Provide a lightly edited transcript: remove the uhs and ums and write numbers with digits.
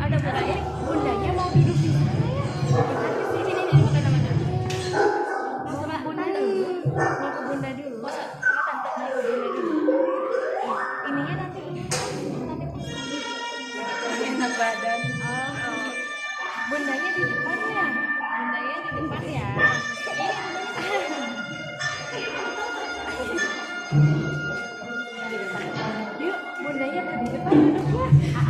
Ada bundanya, bundanya mau duduk di sana ya? Sini ini bukan namanya. Mau ke bunda dulu, mau ke bunda dulu. Sama tante mau ke bunda dulu. Ininya nanti nanti Enak badan. Oh, oh. Bundanya di depan ya? Bundanya di depan ya. Ini. Yuk, bundanya di depan duduk ya.